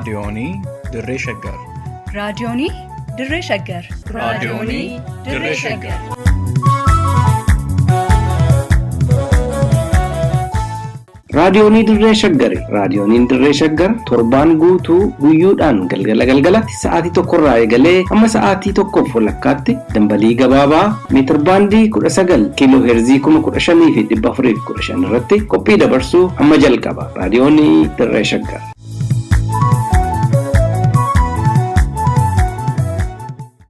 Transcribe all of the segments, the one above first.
Raadiyoonii Dirree Shaggar. Raadiyoonii Dirree Shaggar. Raadiyoonii Dirree Shaggar. Raadiyoonii Dirree Shaggari. Raadiyooniin Dirree Shaggar torbaan guutuu guyyoodhaan galgala galgalatti sa'aatii tokkorraa eegalee hamma sa'aatii tokkoof walakkaatti dambalii gabaabaa meetirbaandii 19 kiiloo heerzii 15,415 irratti qophii dabarsuu hamma jalqaba. Raadiyoonii Dirree Shaggar.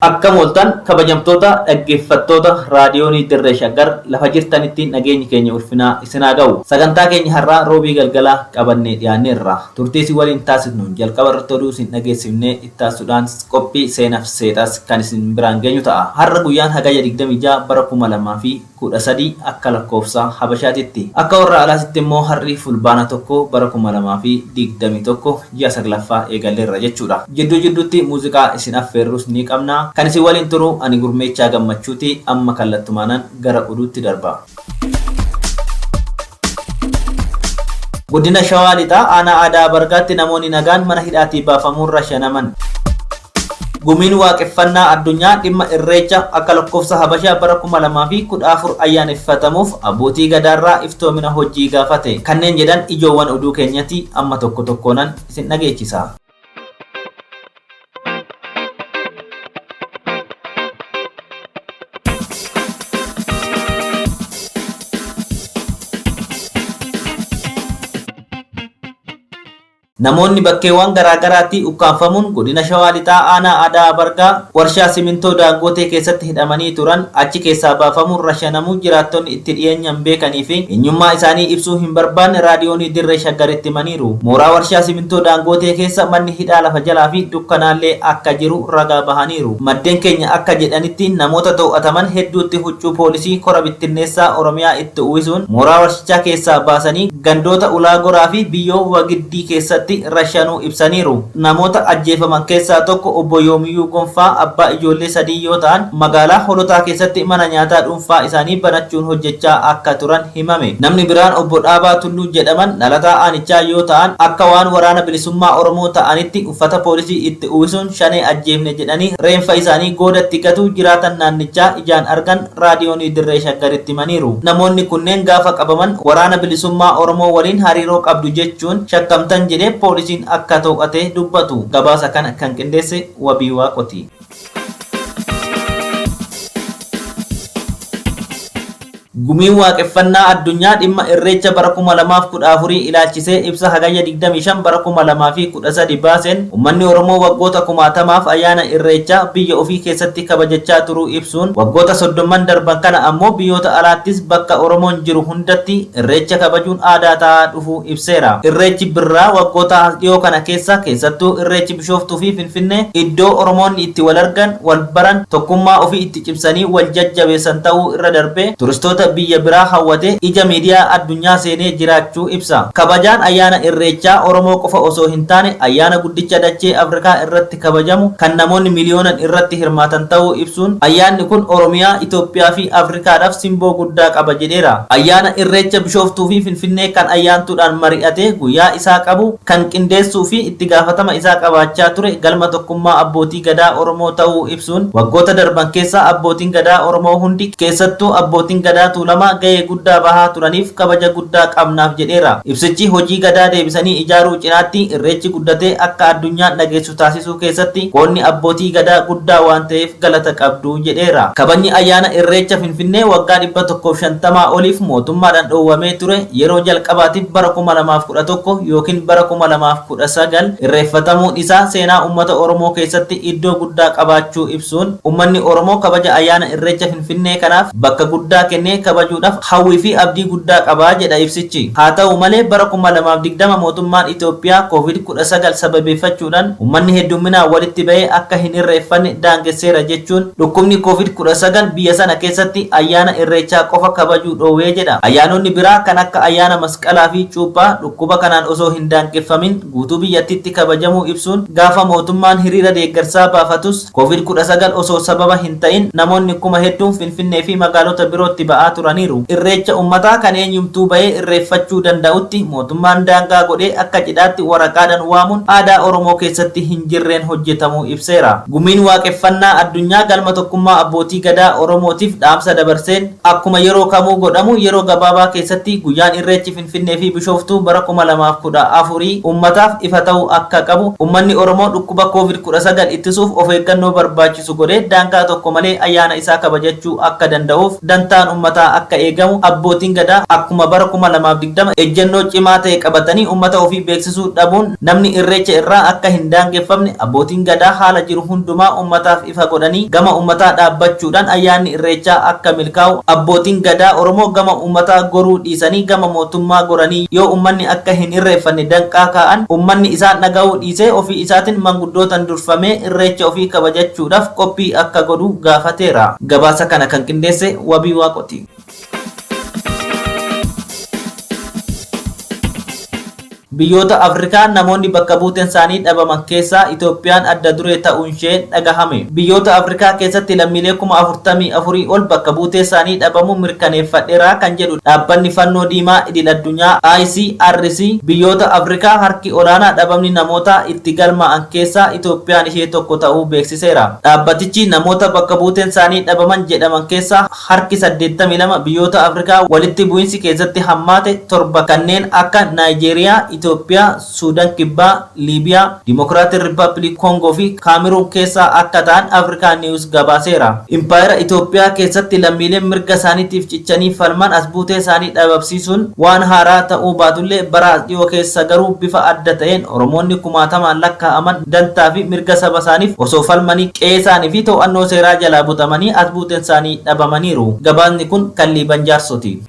Akkam ooltan kabajamtoota dhaggeeffattoota raadiyoonii Dirree Shaggar lafa jirtanitti nageenyi keenya ulfinaa isin haa ga'u. Sagantaa keenya har'aa roobii galgalaa qabannee dhiyaanneerra. Turtii isin waliin taasisnu jalqaba irratti oduu isin dhageessifnee ittaasuudhaan qophii seenaaf seexas kan isin biraan geenyu ta'a. Har'a guyyaan hagayya 26 bara 2013 akka lakkoofsa Habashaatitti. Akka warra alaasitti immoo har'i fulbaana 1 bara 2021 ji'a saglaffaa eegalleerra jechuudha. Jidduu jidduutti muuziqaa isin affeerrus ni qabna. Kan isin waliin turu ani Gurmeechaa Gammachuuti. Amma kallattumaanan gara oduutti darba. Godina Shawaa Lixaa aanaa Aadaa Bargaatti namoonni nagaan mana hidhaatii baafamuun rashanaman. Gumiin Waaqeffannaa Addunyaa dhimma Irreecha akka lakkoofsa Habashaa bara 2014 ayyaaneffatamuuf abbootii Gadaarraa iftoomina hojii gaafate. Kanneen jedhan ijoowwan oduu keenyati amma tokko tokkoonan isin dhageechisa. Namoonni bakkeewwan garaa garaatti ukkaamfamuun godina Shawaa Lixaa aanaa Ada'aa Bargaa warshaa simintoo Daangootee keessatti hidhamanii turan achi keessaa baafamuun rashanamuu jiraattonni itti dhiyeenyaan beekanii fi eenyummaa isaanii ibsuu hin barbaanne raadiyoonii Dirree Shaggaritti himaniiru. Mooraa warshaa simintoo Daangootee keessa manni hidhaa lafa jalaa fi dukkanaallee akka jiru ragaa bahaniiru. Maddeen keenya akka jedhanitti namoota to'ataman hedduutti huccuu poolisii kora bittinneessaa Oromiyaa itti uwwisuun mooraa warshichaa keessaa baasanii gandoota Ulaa Goraa fi Biyyoo Wagiddii keessatti rashanuu ibsaniiru. Namoota ajjeefaman keessaa tokko obbo Yoomiyyuu Gonfaa abbaa ijoollee sadii yoo ta'an magaalaa Holotaa keessatti mana nyaataa dhuunfaa isaanii banachuun hojjechaa akka turan himame. Namni biraan obbo Dhaabaa Tulluu jedhaman dhalataa aanichaa yoo ta'an akka waan waraana bilisummaa Oromoo ta'anitti uffata poolisii itti uwwisuun shanee ajjeefne jedhanii reenfa isaanii goodatti gatuu jiraatan naannichaa ijaan argan raadiyoonii Dirree Shaggaritti himaniiru. Namoonni kunneen gaafa qabaman waraana bilisummaa Oromoo waliin hariiroo qabdu jechuun shakkamtan jedhee poolisiin akka to'ate dubbatu. Gabaasa kana kan qindeesse Wabii Waaqoti. Gumiin Waaqeffannaa Addunyaa dhimma Irreecha bara 2014 ilaalchisee ibsa Hagayya 25 bara 2013 baaseen ummanni Oromoo waggoota kumaatamaaf ayyaana Irreechaa biyya ofii keessatti kabajachaa turuu ibsuun waggoota soddomman darban kana ammoo biyyoota alaattis bakka Oromoon jiru hundatti Irreecha kabajuun aadaa ta'aa dhufuu ibseera. Irreechi Birraa waggoota as dhiyoo kana keessa keessattuu Irreechi Bishooftuu fi Finfinnee iddoo Oromoonni itti wal argan, wal baran, tokkummaa ofii itti cimsanii wal jajjabeessan ta'uu irra darbee turistoota biyya biraa hawwatee ija miidiyaa addunyaa seenee jiraachuu ibsa. Kabajaan ayyaana Irreechaa Oromoo qofa osoo hin taane ayyaana guddicha dachee Afrikaa irratti kabajamu kan namoonni miliyoonan irratti hirmaatan ta'uu ibsuun ayyaanni kun Oromiyaa, Itoophiyaa fi Afrikaadhaaf simboo guddaa qaba jedheera. Ayyaana Irreecha Bishooftuu fi Finfinnee kan ayyaantuudhaan mari'atee guyyaa isaa qabu kan qindeessuu fi itti gaafatama isaa qabaachaa ture galma tokkummaa abbootii Gadaa Oromoo ta'uu ibsuun waggoota darban keessa abbootiin Gadaa Oromoo hundi keessattuu abbootiin Gadaa Tuulamaa gahee guddaa bahaa turaniif kabaja guddaa qabnaaf jedheera. Ibsichi hojii Gadaa deebisanii ijaaruu cinaatti Irreechi guddatee akka addunyaan dhageessu taasisuu keessatti qoodni abbootii Gadaa guddaa waan ta'eef galata qabdu jedheera. Kabajni ayyaana Irreecha Finfinnee waggaa 150 oliif mootummaadhaan dhoowwamee ture yeroo jalqabaatiif bara 2011 ykn bara 2019 irreeffatamuun isaa seenaa ummata Oromoo keessatti iddoo guddaa qabaachuu ibsuun ummanni Oromoo kabaja ayyaana Irreecha Finfinnee kanaaf bakka guddaa kennee kabajuudhaaf hawwii fi abdii guddaa qaba jedha ibsichi. Haa ta'u malee bara 2020 mootummaan Itoophiyaa Covid 19 sababeeffachuudhaan ummanni heddumminaan walitti bahee akka hin irreeffanne daangesseera jechuun dhukkubni Covid 19 biyya sana keessatti ayyaana Irreechaa qofa kabajuu dhoowwee jedha. Ayyaanonni biraa kan akka ayyaana Masqalaa fi Cuuphaa dhukkuba kanaan osoo hin daangeffamin guutuu biyyattiitti kabajamuu ibsuun gaafa mootummaan hiriira deeggarsaa baafatus Covid 19 osoo sababa hin ta'in namoonni kuma hedduun Finfinnee fi magaalota birootti ba'aa turaniiru. Irreecha uummataa kan eenyumtuu bahee irreeffachuu danda'utti mootummaan daangaa godhee akka cidhaatti waraqaadhaan waamuun aadaa Oromoo keessatti hin jirreen hojjetamuu ibseera. Gumiin waaqeffannaa addunyaa galma tokkummaa abbootii gadaa Oromootiif dhaamsa dabarseen akkuma yeroo kamuu godhamu yeroo gabaabaa keessatti guyyaan irreechi Finfinnee fi Bishooftuu bara 2014 uummataaf ifa ta'uu akka qabu uummanni Oromoo dhukkuba COVID-19 ittisuuf of eeggannoo barbaachisu godhee daangaa tokko malee ayyaana isaa kabajachuu akka danda'uuf dantaan uummataa akka eegamu abbootiin gadaa akkuma bara 2020 ejjennoo cimaa ta'e qabatanii uummata ofii beeksisuu dhabuun namni irreecha irraa akka hin daangeffamne abbootiin gadaa haala jiru hundumaa uummataaf ifa godhanii gama uummataa dhaabbachuudhaan ayyaanni irreechaa akka milkaa'u abbootiin gadaa Oromoo gama uummataa goruu dhiisanii gama mootummaa goranii yoo uummanni akka hin irreeffanne danqaa kaa'an uummanni isaan dhaga'uu dhiisee ofii isaatiin manguddootaan durfamee irreecha ofii kabajachuudhaaf qophii akka godhu gaafateera. Gabaasa kana kan qindeesse Wabii Waaqoti. Biyyoota Afrikaa namoonni bakka buuteen isaanii dhabaman keessaa Itoophiyaan adda duree ta'uun ishee dhagahame. Biyyoota Afrikaa keessatti lammiilee 44,000 ol bakka buutee isaanii dhabamuu mirkaneeffadheera kan jedhu dhaabbanni fannoo diimaa idil addunyaa ICRC biyyoota Afrikaa harki olaanaa dhabamni namoota itti galmaa'an keessaa Itoophiyaan ishee tokko ta'uu beeksiseera. Dhaabbatichi namoota bakka buuteen isaanii dhabaman jedhaman keessaa harki 82 biyyoota Afrikaa walitti bu'iinsi keessatti hammaate torba kanneen akka Naayijeeriyaa, Itoophiyaa, Suudaan Kibbaa, Liibiyaa, Dimokiraatik Rippaabilik Koongoo fi Kaameruun keessaa akka ta'an Afrikaa Niwus gabaaseera. Impaayera Itoophiyaa keessatti lammiileen mirga isaaniitiif cichanii falman as buutee isaanii dhabamsiisuun waan haaraa ta'uu baatullee bara dhiyoo keessa garuu bifa adda ta'een Oromoonni kumaatamaan lakkaa'aman dantaa fi mirga saba isaaniif osoo falmanii qe'ee isaanii fi to'annoo seeraa jalaa butamanii as buuteen isaanii dhabamaniiru. Gabaasni kun kan Liiban Jaarsoti.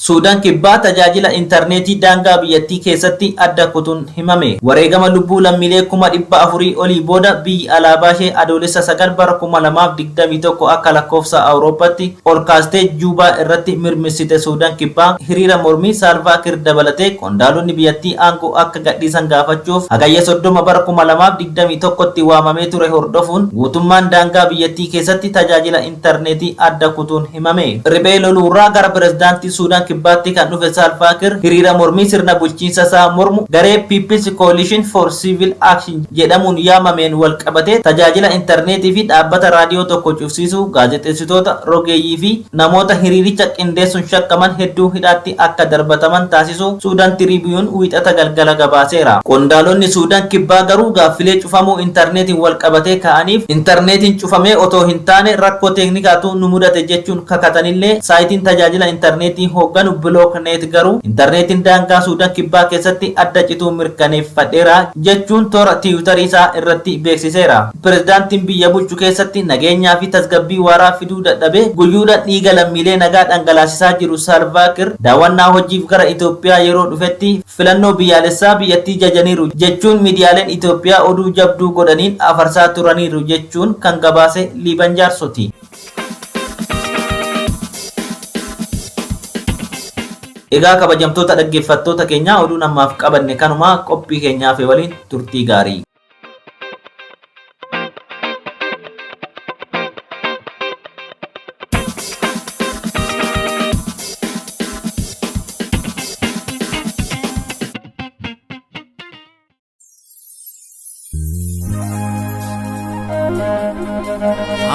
Suudaan Kibbaa tajaajila intarneetii daangaa biyyattii keessatti adda kutuun himame. Wareegama lubbuu lammiilee 400,000 olii booda biyyi alaabaa ishee adoolessa 9 bara 2021 akka lakkoofsa Awurooppaatti ol kaastee Juubaa irratti mirmirsite Suudaan Kibbaa hiriira mormii Saalvaa Kiir dabalatee qondaalonni biyyattii aangoo akka gadhiisan gaafachuuf hagayya 30 bara 2021tti waamamee ture hordofuun guutummaan daangaa biyyattii keessatti tajaajila intarneetii adda kutuun himame. Riphee loluurraa gara pirezidaantii Suudaan Kibbaatti kan dhufe Saalvaa Kiir hiriira mormii sirna bulchiinsa isaa mormu garee People's Coalition for Civil Action jedhamuun yaamameen wal qabatee tajaajila intarneetii fi dhaabbata raadiyoo tokko cufsiisuu gaazexeessitoota rogeeyyii fi namoota hiriiricha qindeessuun shakkaman hedduu hidhaatti akka darbataman taasisuu Suudaan Tiriibiyuun wiixata galgala gabaaseera. Qondaalonni Suudaan Kibbaa garuu gaaffilee cufamuu intarneetiin wal qabatee ka'aniif intarneetiin cufamee otoo hin taane rakkoo teeknikaatu nu mudate jechuun kakatanillee saayitiin tajaajila intarneetii hoogganu Bilookneet garuu intarneetiin daangaa Suudaan Kibbaa keessatti adda cituu mirkaneeffadheera jechuun toora tiwutarii isaa irratti beeksiseera. Pirezidaantiin biyya bulchu keessatti nageenyaa fi tasgabbii waaraa fiduu dadhabee guyyuudhaan dhiiga lammiilee nagaa dhangalaasisaa jiru Saalvaa Kiir daawwannaa hojiif gara Itoophiyaa yeroo dhufetti filannoo biyyaalessaa biyyattii jajaniiru jechuun miidiyaaleen Itoophiyaa oduu jabduu godhaniin afarsaa turaniiru jechuun kan gabaase Liiban Jaarsoti. Egaa kabajamtoota dhaggeeffattoota keenyaa oduun ammaaf qabanne kanuma qophii keenyaaf waliin turtii gaarii.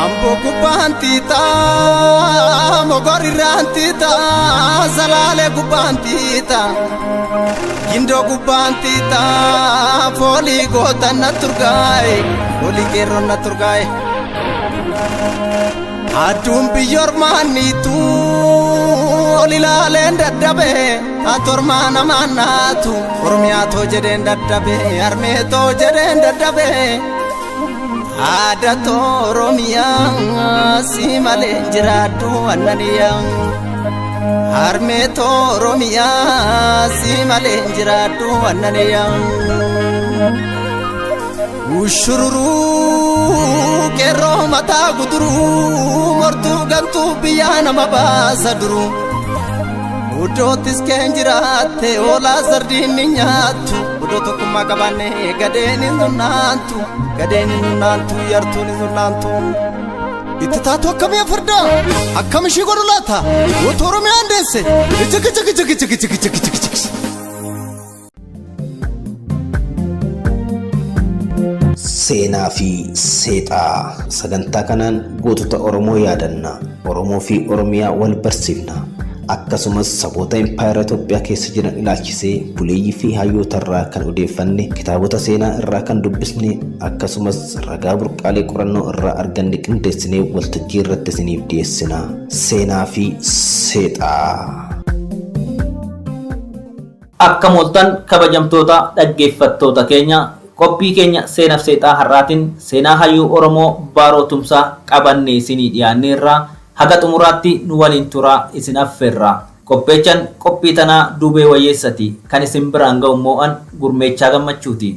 Ambo gubbaantiita mogorirraantiita salaale gubbaantiita gindoo gubbaantiita foolii gootan na turgaaye foolii qeerroon na turgaaye. Aduun biyyoormaaniitu ol ilaaleen dadhabe atormaa namaan naatu oromiyaa too jedheen dadhabe harmee too jedheen dadhabe. Aadaa Oromiyaa si malee jiraadhu annaniyaa. Harmee Oromiyaa si malee jiraadhu annaniyaa. Ushururuu qeerroo mataa guduruu mortuu gantuu biyyaa nama baasa duruu. Uddoottis keen jiraatte oolaa sardiin ni nyaattu. Odoo tokkummaa qabaanne gadeen hin zunnaantu, gadeen hin zunnaantu, yartuun hin zunnaantu. Itti taatu akkamii farda akkam ishii godhu laata otoo Oromiyaan deesse chiki chiki chiki chiki chiki chiki chiki chiki. Seenaa fi seexaa sagantaa kanaan gootota Oromoo yaadanna. Oromoo fi Oromiyaa wal barsiifna. Akkasumas saboota impaayera Itoophiyaa keessa jiran ilaalchisee buleeyyii fi hayyoota irraa kan odeeffanne, kitaabota seenaa irraa kan dubbisne, akkasumas ragaa burqaalee qorannoo irraa arganne qindeessinee waltajjii irratti isiniif dhiyeessina. Seenaa fi seexaa. Akka mooltan kabajamtoota dhaggeeffattoota keenya, qophii keenya seenaaf seexaa har'aatiin seenaa hayyuu Oromoo Baaroo Tumsaa qabannee isinii dhiyaanneerra. Haga xumuraatti nu waliin turaa isin affeerra. Qopheechaan qophii tanaa Duubee Wayyeessati, kan isin biraan ga'u moo'an Gurmeechaa Gammachuuti.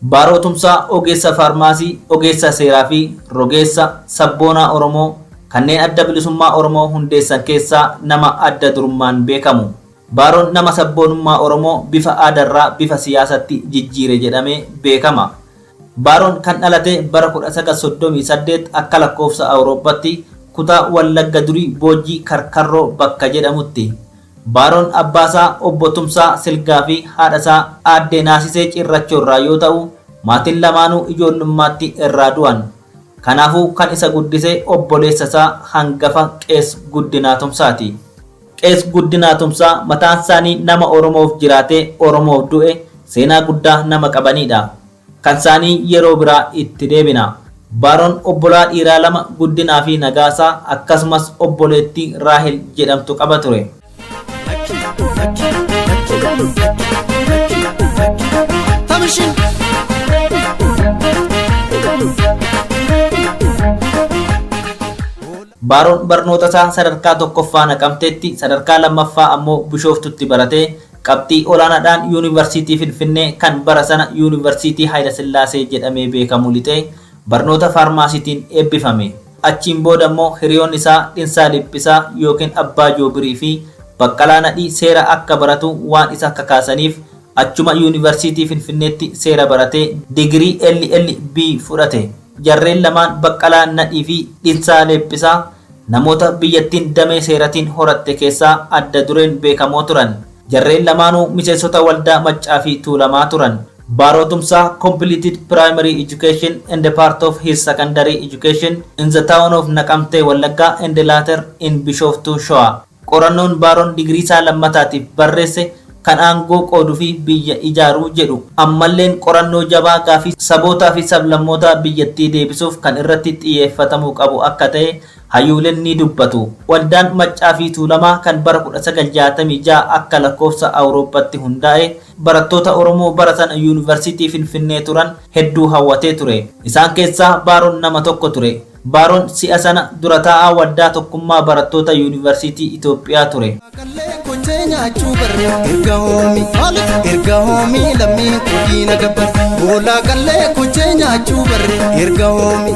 Baaroo Tumsaa ogeessa faarmaasii, ogeessa seeraa fi rogeessa sabboonaa Oromoo kanneen adda bilisummaa Oromoo hundeessan keessaa nama adda durummaan beekamu. Baaroon nama sabboonummaa Oromoo bifa aadaarraa bifa siyaasatti jijjiire jedhamee beekama. Baaroon kan dhalate bara 1938 akka lakkoofsa Awurooppaatti kutaa Wallagga durii Boojjii Karkarroo bakka jedhamutti. Baaroon abbaasaa obbo Tumsaa Silgaa fi haadhasaa aadde Naasisee Cirrachoo irraa yoo ta'u, maatiin lamaanuu ijoollummaatti irraa du'an. Kanaafuu kan isa guddise obboleessa isaa hangafa Qees Guddinaa Tumsaati. Qees Guddinaa Tumsaa mataan isaanii nama Oromoof jiraatee Oromoof du'e, seenaa guddaa nama qabanidha. Kan isaanii yeroo biraa itti deebina. Baaroon obbolaa dhiiraa lama, Guddinaa fi Nagaasaa, akkasumas obboleettii Raahel jedhamtu qaba ture. Tamishin. Baaroon barnoota isaa sadarkaa tokkoffaa Naqamteetti, sadarkaa lammaffaa ammoo Bishooftutti baratee qabxii olaanaadhaan Yuunivarsiitii Finfinnee kan bara sana Yuunivarsiitii Hayilasillaasee jedhamee beekamu lixee barnoota faarmaasiitiin eebbifame. Achiin booda immoo hiriyoonni isaa Dhinsaa Dhiphisaa yookiin Abbaa Joobirii fi Baqqalaa Nadhii seera akka baratu waan isa kakaasaniif achuma Yuunivarsiitii Finfinneetti seera baratee digirii LLB fudhate. Jarreen lamaan, Baqqalaa Nadhii fi Dhinsaa Leephisaa, namoota biyyattiin damee seeratiin horatte keessaa adda dureen beekamoo turan. Jarreen lamaanuu miseensota waldaa Maccaa fi Tuulamaa turan. Baaroo Tumsaa completed primary education and a part of his secondary education in the town of Naqamtee, Wallaggaa, and later in Bishooftuu, Shawaa. Qorannoon Baaroon digirii isaa lammataatiif barreesse kan aangoo qooduu fi biyya ijaaruu jedhu ammalleen qorannoo jabaa gaafii sabootaa fi sablammoota biyyattii deebisuuf kan irratti xiyyeeffatamuu qabu akka ta'e hayyuuleen ni dubbatu. Waldaan Maccaa fi Tuulamaa kan bara 1966 akka lakkoofsa Awurooppaatti hundaa'e barattoota Oromoo bara sana Yuunivarsiitii Finfinnee turan hedduu hawwatee ture. Isaan keessaa Baaroon nama tokko ture. Baaroon si'a sana dura taa'aa waldaa tokkummaa barattoota Yuunivarsiitii Itoophiyaa ture. Qallee kochee nyaachuu barre erga hoomii, erga hoomii lammii kodiina gabbar. Hoolaa qallee kochee nyaachuu barre erga hoomii,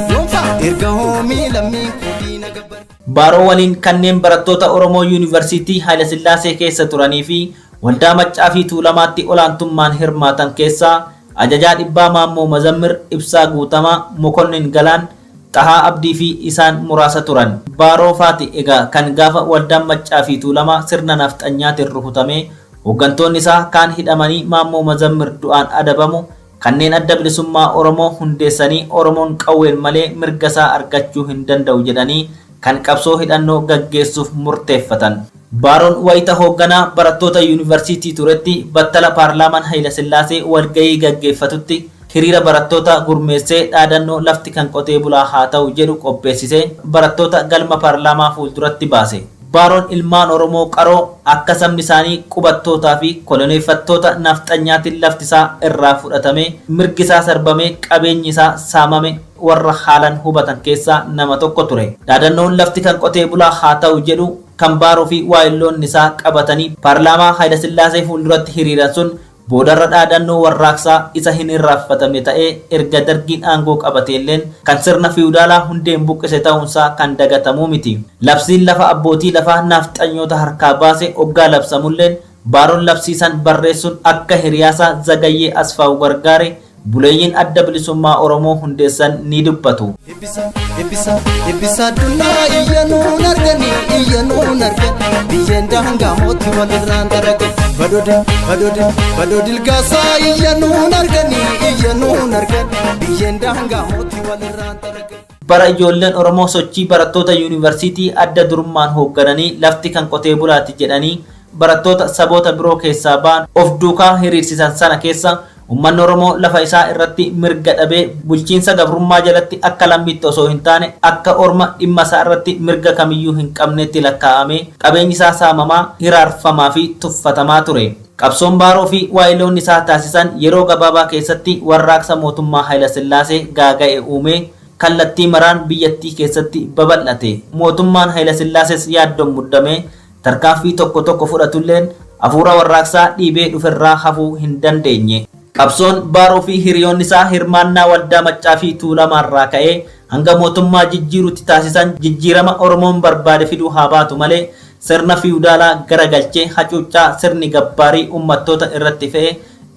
erga hoomii lammii kodiina gabbar. Baaroo waliin kanneen barattoota Oromoo Yuunivarsiitii Hayilasillaasee keessa turanii fi waldaa Maccaa fi Tuulamaatti olaantummaan hirmaatan keessaa Ajajaa Dhibbaa Maammoo Mazammir, Ibsaa Guutamaa, Mokonnin Galaan, Xahaa Abdii fi isaan muraasa turan. Baaroo faati egaa kan gaafa waldaan Maccaa fi Tuulamaa sirna nafxanyaatiin rukutamee hooggantoonni isaa kaan hidhamanii Maammoo Mazammir du'aan adabamu, kanneen adda bilisummaa Oromoo hundeessanii Oromoon qawween malee mirga isaa argachuu hin danda'u jedhanii kan qabsoo hidhannoo gaggeessuuf murteeffatan. Baaroon wayita hoogganaa barattoota yuunivarsiitii turetti battala paarlaamaan Hayilasillaasee walgahii gaggeeffatutti hiriira barattoota gurmeessee dhaadannoo lafti kan qotee bulaa haa ta'u jedhu qopheessisee barattoota galma paarlaamaa fuulduratti baase. Baaroon ilmaan Oromoo qaroo akka sabni isaanii qubattootaa fi koloneeffattoota nafxanyaatiin lafti isaa irraa fudhatamee, mirgi isaa sarbamee, qabeenyi isaa saamame warra haalan hubatan keessaa nama tokko ture. Dhaadannoon lafti kan qotee bulaa haa ta'u jedhu kan Baaroo fi waayilloonni isaa qabatanii paarlaamaa Hayilasillaasee fuulduratti hiriiran sun Boodarra dhaadannoo warraaqsaa isa hin irraanfatamne ta'ee erga Dargiin aangoo qabateelleen kan sirna fiwudaalaa hundeen buqqise ta'uunsaa kan dagatamuu miti. Labsiin lafa abbootii lafaa naafxanyoota harkaa baase oggaa labsamulleen Baaroon labsii san barreessuun akka hiriyaasaa Zagayyee Asfaaw gargaare buleeyyiin Adda Bilisummaa Oromoo hundeessan ni dubbatu. Ebbisa ebbisa ebbisa addunyaa iyya nuun argani iyya nuun argani biyyeen daangaa mootii walirraan darage badode badode badodilgaasaa iyya nuun argani iyya nuun argani biyyeen daangaa mootii walirraan darage. Bara ijoolleen Oromoo sochii barattoota yuunivarsiitii adda durummaan hooggananii lafti kan qotee bulaati jedhanii barattoota saboota biroo keessaa ba'an of duukaa hiriirsisan sana keessa ummanni Oromoo lafa isaa irratti mirga dhabee bulchiinsa gabrummaa jalatti akka lammiitti osoo hin taane akka orma dhimma isaa irratti mirga kamiyyuu hin qabnetti lakkaa'amee qabeenyi isaa saamamaa, hiraarfamaa fi tuffatamaa ture. Qabsoon Baaroo fi waayiloonni isaa taasisan yeroo gabaabaa keessatti warraaqsa mootummaa Hayilasillaasee gaaga'e uumee kallattii maraan biyyattii keessatti babal'ate. Mootummaan Hayilasillaasees yaaddoon muddamee tarkaanfii tokko tokko fudhatulleen hafuura warraaqsaa dhiibee dhuferraa hafuu hin dandeenye. Qabsoon Baaroo fi hiriyoonni isaa hirmaannaa Waldaa Maccaa fi Tuulamaarraa ka'ee hanga mootummaa jijjiiruutti taasisan jijjiirama Oromoon barbaade fiduu haa baatu malee sirna fiwudaalaa garagalchee hacuuccaa sirni gabbaarii ummattoota irratti fe'e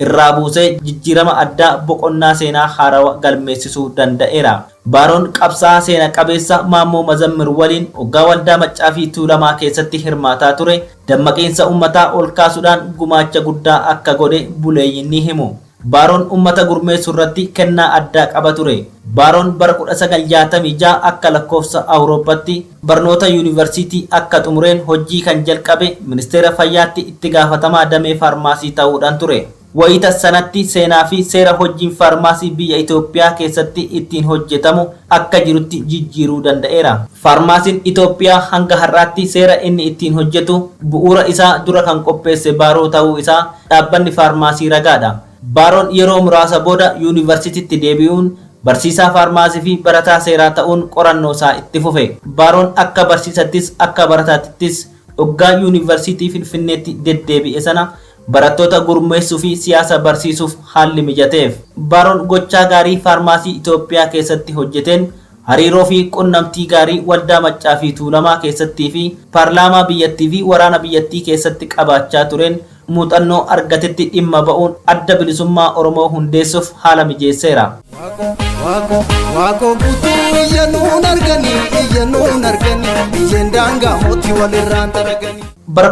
irraa buusee jijjiirama addaa boqonnaa seenaa haarawa galmeessisuu danda'eera. Baaroon qabsaa'aa seena qabeessa Maammoo Mazammir waliin oggaa Waldaa Maccaa fi Tuulamaa keessatti hirmaataa ture dammaqiinsa ummataa ol kaasuudhaan gumaacha guddaa akka godhe buleeyyiin ni himu. Baaroon ummata gurmeessuu irratti kennaa addaa qaba ture. Baaroon bara 1966 akka lakkoofsa Awurooppatti barnoota yuunivarsiitii akka xumureen hojii kan jalqabe Ministeera Fayyaatti itti gaafatamaa damee faarmaasii ta'uudhaan ture. Wayita sanatti seenaa fi seera hojiin faarmaasii biyya Itoophiyaa keessatti ittiin hojjetamu akka jirutti jijjiiruu danda'eera. Faarmaasiin Itoophiyaa hanga har'aatti seera inni ittiin hojjetu bu'uura isaa dura kan qopheesse Baaroo ta'uu isaa dhaabbanni faarmaasii ragaadha. Baaroon yeroo muraasa booda yuunivarsiititti deebi'uun barsiisaa faarmaasii fi barataa seeraa ta'uun qorannoo isaa itti fufe. Baaroon akka barsiisattis akka barataatittis oggaa yuunivarsiitii Finfinneetti deddeebi'e sana barattoota gurmeessuu fi siyaasa barsiisuuf haalli mijateef. Baaroon gochaa gaarii faarmaasii Itoophiyaa keessatti hojjeteen hariiroo fi qunnamtii gaarii Waldaa Maccaa fi Tuulamaa keessattii fi paarlaamaa biyyattii fi waraana biyyattii keessatti qabaachaa tureen muuxannoo argatetti dhimma ba'uun Adda Bilisummaa Oromoo hundeessuuf haala mijeesseera. Waaqoo waaqoo waaqoo guutuu iyya nuun arganii iyya nuun arganii biyyeen daangaa mootii walirraan daraganii. Bara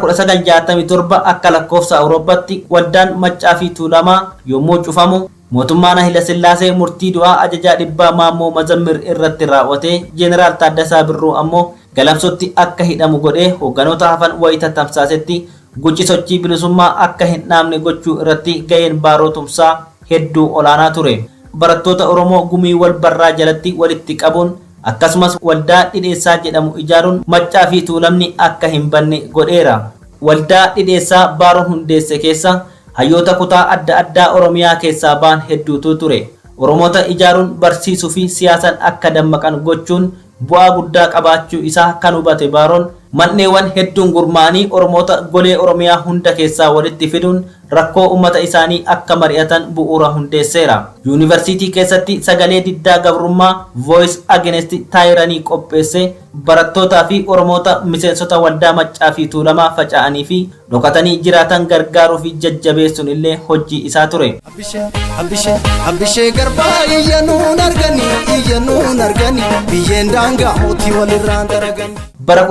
1967 akka lakkoofsa Awurooppaatti Waldaan Maccaa fi Tuulamaa yommuu cufamu mootummaan Hayilasillaasee murtii du'aa ajajaa dhibbaa Maammoo Mazammir irratti raawwatee Jeneraal Taaddasaa Birruu ammoo Galamsootti akka hidhamu godhee hoogganoota hafan wayita tamsaasetti guci sochii bilisummaa akka hin dhaamne gochuu irratti ga'een Baaroo Tumsaa hedduu olaanaa ture. Barattoota Oromoo gumii wal barraa jalatti walitti qabuun akkasumas Waldaa Dhidheessaa jedhamu ijaaruun Maccaa fi Tuulamni akka hin banne godheera. Waldaa Dhidheessaa Baaroon hundeesse keessa hayyoota kutaa adda addaa Oromiyaa keessaa ba'an hedduutu ture. Oromoota ijaaruun barsiisuu fi siyaasaan akka dammaqan gochuun bu'aa guddaa qabaachuu isaa kan hubate Baaroon, man'eewwan hedduun gurmaa'anii Oromoota golee Oromiyaa hunda keessaa walitti fiduun rakkoo ummata isaanii akka mari'atan bu'uura hundeesseera. Yuunivarsiitii keessatti sagalee diddaa gabrummaa Voice Against Tyranny qopheessee barattootaa fi Oromoota miseensota Waldaa Maccaa fi Tuulamaa faca'anii fi dhokatanii jiraatan gargaaruu fi jajjabeessuun illee hojii isaa ture. Abbishee Abbishee Abbishee garbaa iyya nuun arganii iyya nuun arganii biyyeen daangaa mootii walirraan daraganii. Bara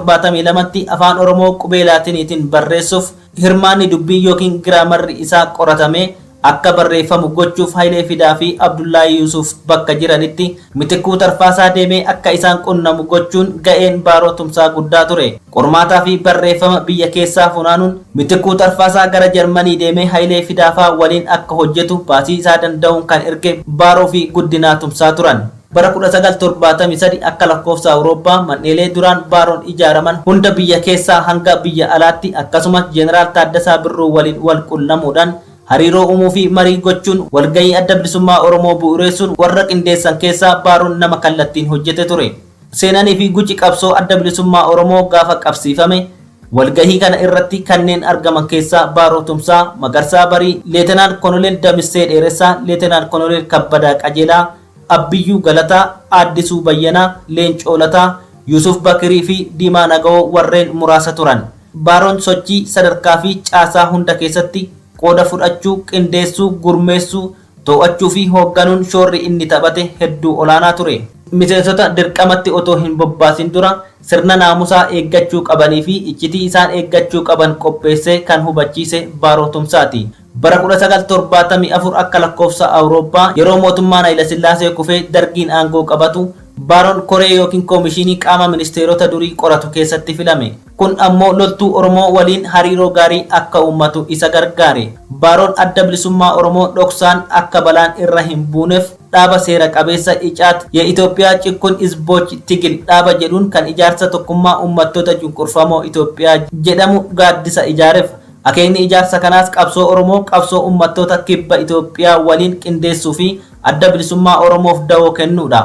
1972tti Afaan Oromoo qubee Laatiniitiin barreessuuf hirmaanni dubbii yookiin giraamarri isaa qoratamee akka barreeffamu gochuuf Hayilee Fidaa fi Abdullaahii Yuusuuf bakka jiranitti Mitikkuu Tarfaasaa deemee akka isaan qunnamu gochuun ga'een Baaroo Tumsaa guddaa ture. Qormaataa fi barreeffama biyya keessaa funaanuun Mitikkuu Tarfaasaa gara Jarmanii deemee Hayilee Fidaafaa waliin akka hojjetu baasii isaa danda'uun kan erge Baaroo fi Guddinaa Tumsaa turan. Bara 1973 akka lakkoofsa Awurooppaa man'eelee duraan Baaroon ijaaraman hunda biyya keessaa hanga biyya alaatti akkasumas Jeneraal Taaddasaa Birruu waliin wal qunnamuudhaan hariiroo uumuu fi marii gochuun walgahii Adda Bilisummaa Oromoo bu'ureessuun warra qindeessan keessaa Baaroon nama kallattiin hojjete ture. Seenanii fi guci qabsoo Adda Bilisummaa Oromoo gaafa qabsiifame Walgahii kana irratti kanneen argaman keessaa Baaroo Tumsaa, Magarsaa Barii, Leetenaal Koloneel Damissee Dheeressaa, Leetenaal Koloneel Kabbadaa Qajeelaa, Abbiyyuu Galataa, Addisuu Bayyanaa, Leencoo Lataa, Yusuf Bakirii fi Diimaa Nagawoo warreen muraasa turan. Baaroon sochii sadarkaa fi caasaa hunda keessatti qooda fudhachuu, qindeessuu, gurmeessuu, to'achuu fi hoogganuun shoorri inni taphate hedduu olaanaa ture. Miseensota dirqamatti otoo hin bobbaasin dura sirna naamusaa eeggachuu qabanii fi iccitii isaan eeggachuu qaban qopheessee kan hubachiise Baaroo Tumsaati. Bara 1974 akka lakkoofsa Awurooppaa yeroo mootummaan Hayilasillaasee kufee dargiin aangoo qabatu Baaroon koree yookiin koomishinii qaama ministeerota durii qoratu keessatti filame. Kun ammoo loltuu Oromoo waliin hariiroo gaarii akka uummatu isa gargaare. Baaroon adda bilisummaa Oromoo dhoksaan akka balaan irra hin buuneef dhaaba seera qabeessa Icaat የኢትዮጵያ ጭቁን ህዝቦች ትግል dhaaba jedhuun kan ijaarsa tokkummaa uummattoota cunqurfamoo Itoophiyaa jedhamu gaaddisa ijaareef. Akeekni ijaarsa kanaas qabsoo Oromoo qabsoo uummattoota kibba Itoophiyaa waliin qindeessuu fi adda bilisummaa Oromoof dawoo kennuudha.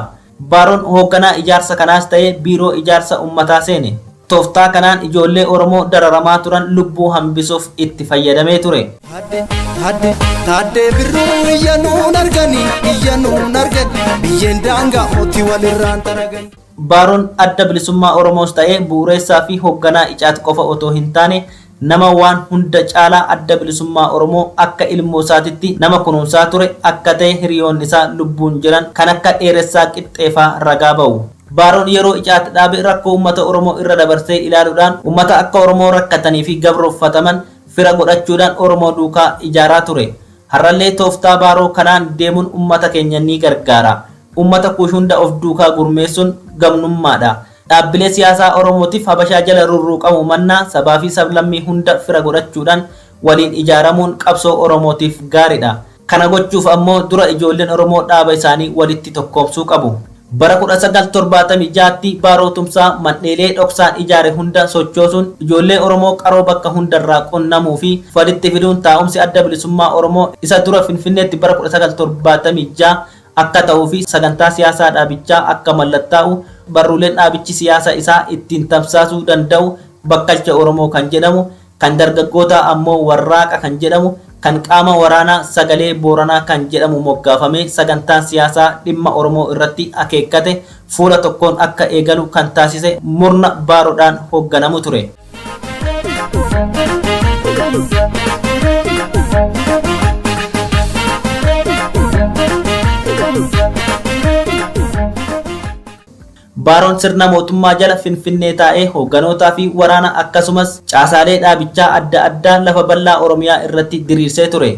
Baaroon hoogganaa ijaarsa kanaas ta'ee biiroo ijaarsa uummataa seene. Tooftaa kanaan ijoollee Oromoo dararamaa turan lubbuu hambisuuf itti fayyadamee ture. Taaddee taaddee birruu iyya nuun arganii iyya nuun argani biyyeen daangaa mootii walirraan taragani. Baaroon adda bilisummaa Oromoos ta'ee bu'uureessaa fi hoogganaa Icaat qofa otoo hin taane nama waan hunda caalaa adda bilisummaa Oromoo akka ilmoo isaatitti nama kunuunsaa ture akka ta'e hiriyoonni isaa lubbuun jiran kan akka dheeressaa qixxeefaa ragaa ba'u. Baaroon yeroo Icaat dhaabe rakkoo uummata Oromoo irra dabarsee ilaaluudhaan uummata akka Oromoo rakkatanii fi gabroffataman fira godhachuudhaan Oromoo duukaa ijaaraa ture. Har'allee tooftaa Baaroo kanaan deemuun uummata keenya ni gargaara. Uummata kuush hunda of duukaa gurmeessuun gamnummaadha. Dhaabbilee siyaasaa Oromootiif Habashaa jala rurruuqamu mannaa sabaa fi sablammii hunda fira godhachuudhaan waliin ijaaramuun qabsoo Oromootiif gaariidha. Kana gochuuf ammoo dura ijoolleen Oromoo dhaaba isaanii walitti tokkoomsuu qabu. Bara 1976tti Baaroo Tumsaa mandheelee dhoksaan ijaare hunda sochoosuun ijoollee Oromoo qaroo bakka hundarraa qunnamuu fi walitti fiduun taa'umsi adda bilisummaa Oromoo isa dura Finfinneetti bara 1976 akka ta'uu fi sagantaa siyaasaa dhaabichaa akka mallattaa'u barruuleen dhaabichi siyaasa isaa ittiin tamsaasuu danda'u bakkalcha Oromoo kan jedhamu kan dargaggoota ammoo warraaqa kan jedhamu kan qaama waraanaa sagalee Booranaa kan jedhamu moggaafame sagantaan siyaasaa dhimma Oromoo irratti akeekkate fuula tokkoon akka eegalu kan taasise murna Baaroodhaan hoogganamu ture. Baaroon sirna mootummaa jala Finfinnee taa'ee hoogganootaa fi waraana akkasumas caasaalee dhaabichaa adda addaa lafa bal'aa Oromiyaa irratti diriirsee ture.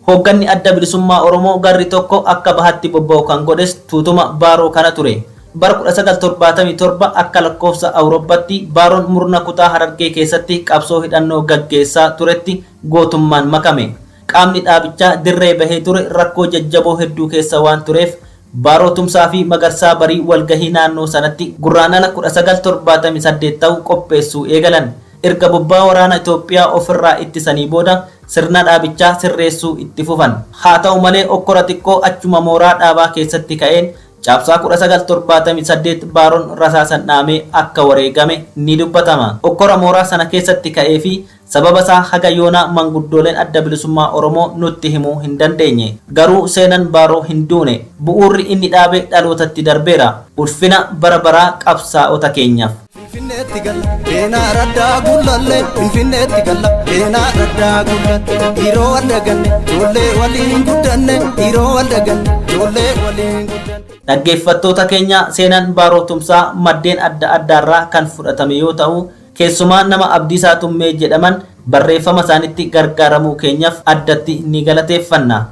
Hoogganni adda bilisummaa Oromoo garri tokko akka bahatti bobba'u kan godhes tuutuma Baaroo kana ture. Bara 1977 akka lakkoofsa Awurooppaatti Baaroon murna kutaa Harargee keessatti qabsoo hidhannoo gaggeessaa turetti gootummaan makame. Qaamni dhaabichaa dirree bahee ture rakkoo jajjaboo hedduu keessa waan tureef Baaroo Tumsaa fi Magarsaa Barii walgahii naannoo sanatti gurraandhala 1978 ta'u qopheessuu eegalan. Erga bobbaa waraana Itoophiyaa ofirraa ittisanii booda sirna dhaabichaa sirreessuu itti fufan. Haa ta'u malee okkora xiqqoo achuma mooraa dhaabaa keessatti ka'een caamsaa 1978 Baaroon rasaasan dhaamee akka wareegame ni dubbatama. Okkora mooraa sana keessatti ka'ee fi sababa isaa haga yoonaa manguddooleen adda bilisummaa Oromoo nutti himuu hin dandeenye. Garuu seenan Baaroo hin duune. Bu'uurri inni dhaabe dhalootatti darbeera. Ulfina bara baraa qabsaa'ota keenyaaf. Finfinneetti galla beenaa raddaa gullallee Finfinneetti galla beenaa raddaa gullalle dhiiroo wal daganne ijoollee waliin guddanne dhiiroo wal daganne ijoollee waliin guddanne. Dhaggeeffattoota keenya seenaan Baaroo Tumsaa maddeen adda addaarraa kan fudhatame yoo ta'u keessumaa nama Abdiisaa Tummee jedhaman barreeffama isaanitti gargaaramuu keenyaaf addatti ni galateeffanna.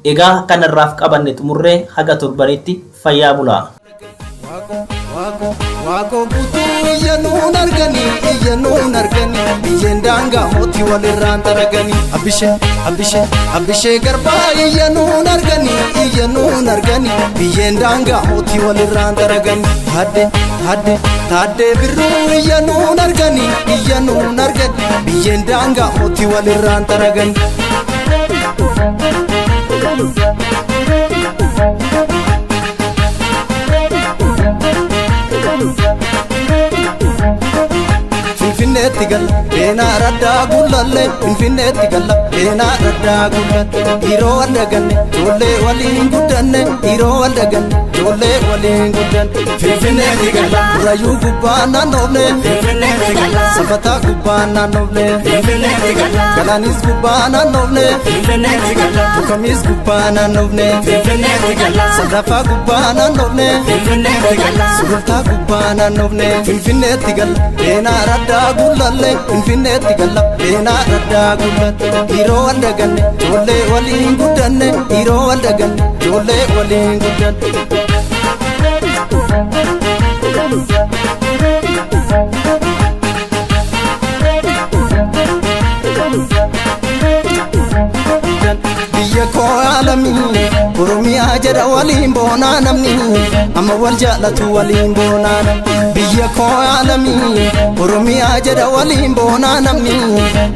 Egaa kanarraaf qabanne xumurree haga torbanitti fayyaa bulaa. Waaqoo guutuu iyya nuun arganii iyya nuun arganii biyyeen daangaa mootii walirraan taraganii abbishee abbishee abbishee garbaa iyya nuun arganii iyya nuun arganii biyyeen daangaa mootii walirraan taraganii taaddee taaddee taaddee birruu iyya nuun arganii iyya nuun arganii biyyeen daangaa mootii walirraan taraganii. Finfinneetti galla Beenaa raddaa guulallee Finfinneetti galla Beenaa raddaa guulallee Yeroo wal daganne ijoollee waliin guddanne yeroo wal daganne ijoollee waliin guddanne Finfinneetti galla Burayyuu gubbaa naannoofne Finfinneetti galla Safataa gubbaa naannoofne Finfinneetti galla Galaanis gubbaa naannoofne Finfinneetti galla Mukamis gubbaa naannoofne Finfinneetti galla Sadaffaa gubbaa naannoofne Finfinneetti galla Sulultaa gubbaa naannoofne Finfinneetti galla Beenaa raddaa guulallee Finfinneetti galla Beenaa raddaa guulallee Yeroo wal daganne ijoollee waliin guddanne yeroo wal daganne ijoollee waliin guddanne. Biyya koo alamii Oromiyaa jedha waliin boonaa namni amma wal jaalatu waliin boonaa namni biyya koo alamii Oromiyaa jedha waliin boonaa namni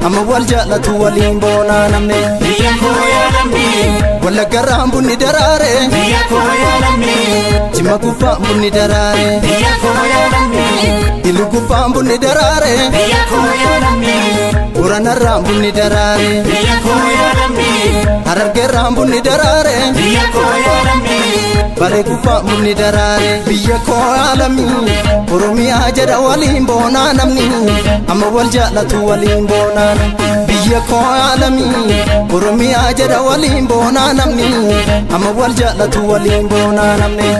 amma wal jaalatu waliin boonaa namni biyya koo alamii Wallaggarraan bunni daraare biyya koo alamii Jimma gubbaan bunni daraare biyya koo alamii Illu gubbaan bunni daraare biyya koo alamii Boranarraan bunni daraare biyya koo alamii Harargeerraan bunni daraare biyya koo alamii Baree gubbaan bunni daraare biyya koo alamii Oromiyaa jedha waliin boonaa namni amma wal jaalatu waliin boonaa biyya koo alamii Oromiyaa jedha waliin boonaa namni amma wal jaalatu waliin boonaa namni.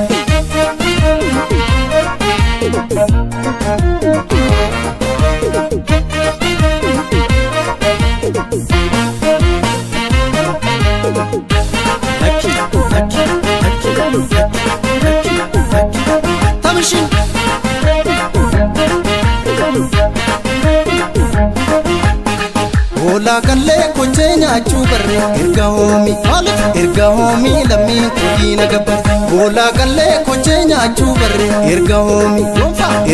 Tamishin. Hoolaa kallee kochee nyaachuu barre erga hoomii erga hoomii lammii kodiina gabbar Hoolaa kallee kochee nyaachuu barre erga hoomii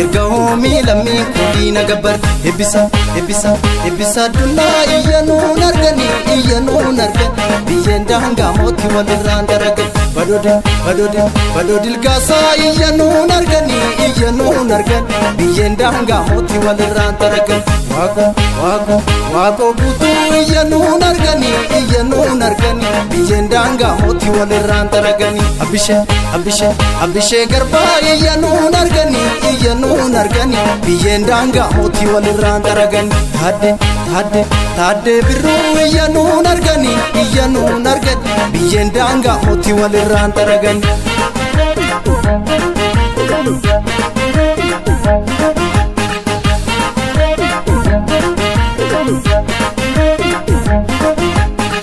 erga hoomii lammii kodiina gabbar Eebbisa eebbisa eebbisa addunyaa iyya nuun arganii iyya nuun argan biyyeen daangaa mootii walirraan daragan Badoodil badoodil badoodil gaasaa iyya nuun arganii iyya nuun argan biyyeen daangaa mootii walirraan daragan Waaqoo waaqoo waaqoo guutuu iyya nuun arganii iyya nuun arganii biyyeen daangaa mootii walirraan daraganii Abishee abishee abishee garbaa iyya nuun arganii iyya nuun arganii biyyeen daangaa mootii walirraan daraganii Taaddee taaddee taaddee birruu iyya nuun arganii iyya nuun arganii biyyeen daangaa mootii walirraan daraganii.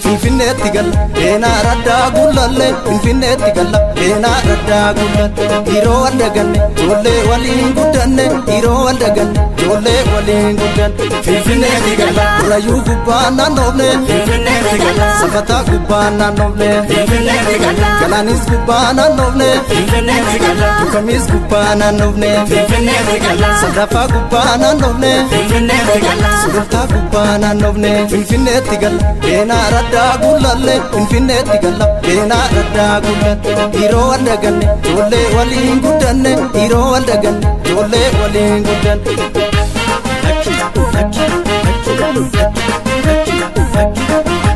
Finfinneetti galla Beenaa raddaa guulallee Finfinneetti galla Beenaa raddaa guulallee Yeroo wal daganne ijoollee waliin guddanne yeroo wal daganne ijoollee waliin guddanne Finfinneetti galla Burayyuu gubbaa naannoofne Finfinneetti galla Safataa gubbaa naannoofne Finfinneetti galla Galaanis gubbaa naannoofne Finfinneetti galla Mukamis gubbaa naannoofne Finfinneetti galla Sadaffaa gubbaa naannoofne Finfinneetti galla Sulultaa gubbaa naannoofne Finfinneetti galla Beenaa raddaa guulallee Finfinneetti galla Beenaa raddaa guulallee Yeroo wal daganne ijoollee waliin guddanne yeroo wal daganne ijoollee waliin guddanne.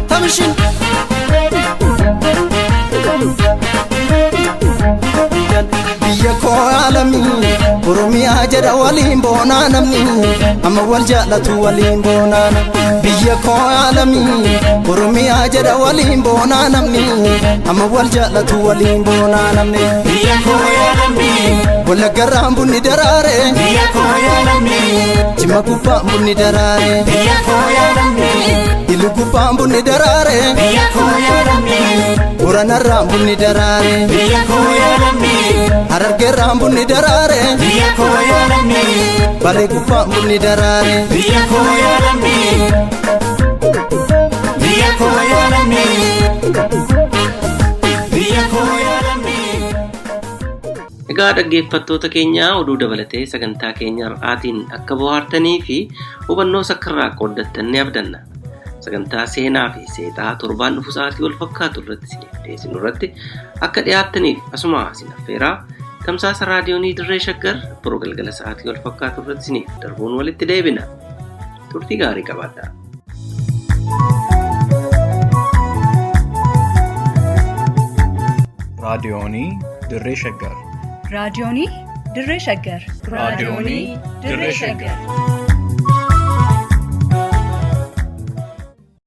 Tamishin. Biyya koo alamii Oromiyaa jedha waliin boonaa namni amma wal jaalatu waliin boonaa biyya koo alamii Oromiyaa jedha waliin boonaa namni amma wal jaalatu waliin boonaa namni biyya koo alamii Wallaggarraan bunni daraare biyya koo alamii Jimma gubbaan bunni daraare biyya koo alamii Illu gubbaan bunni daraare biyya koo alamii Boranarraan bunni daraare biyya koo alamii Harargeerraan bunni daraare biyya koo alamii Baree gubbaan bunni daraare biyya koo alamii biyya koo alamii biyya koo alamii. Egaa dhaggeeffattoota keenya oduu dabalatee sagantaa keenya har'aatiin akka bohaartanii fi hubannoo sakkarraa qooddattan ni abdanna. Sagantaa seenaa fi seexaa torbaan dhufu sa'aatii wal fakkaatu irratti isiniif dhiyeessinu irratti akka dhiyaattaniif asuma isin affeeraa tamsaasa raadiyoonii dirree shaggar boroo galgala sa'aatii wal fakkaatu irratti isiniif darbuun walitti deebina. Turtii gaarii qabaadhaa. Raadiyoonii Dirree Shaggar. Raadiyoonii Dirree Shaggar. Raadiyoonii Dirree Shaggar.